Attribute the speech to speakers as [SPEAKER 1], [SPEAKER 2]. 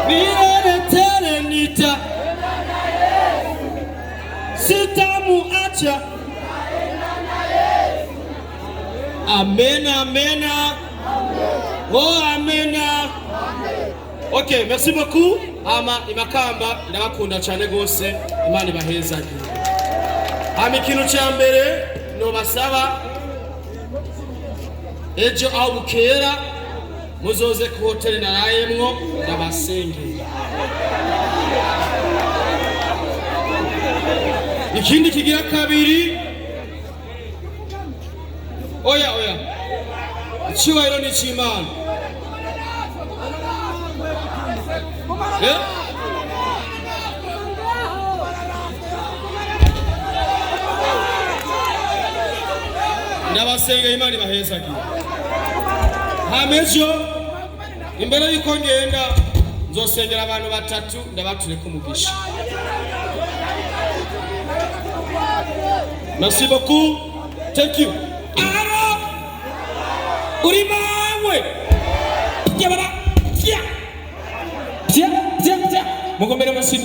[SPEAKER 1] Milele tele nita sitamuacha. Amen, amen. Oh, amen. Ok, merci beaucoup. Ama imakamba ndabakunda cyane gose. Imana ibahezagire. Hama ikintu cya mbere nobasaba, ejo aho bukera muzoze ku hoteli narayemwo, ndabasengera. Ikindi kigira kabiri, oya oya, icyubahiro ni icy'Imana. Eh? Ndabasengera, Imana ibahezagire. Hama ejo imbere y'uko ngenda nzosengera abantu batatu, ndabatureko umugisha. Merci beaucoup, thank you. Aro uri mawe.
[SPEAKER 2] Pya baba, pya pya pya pya, mukomere amashyi.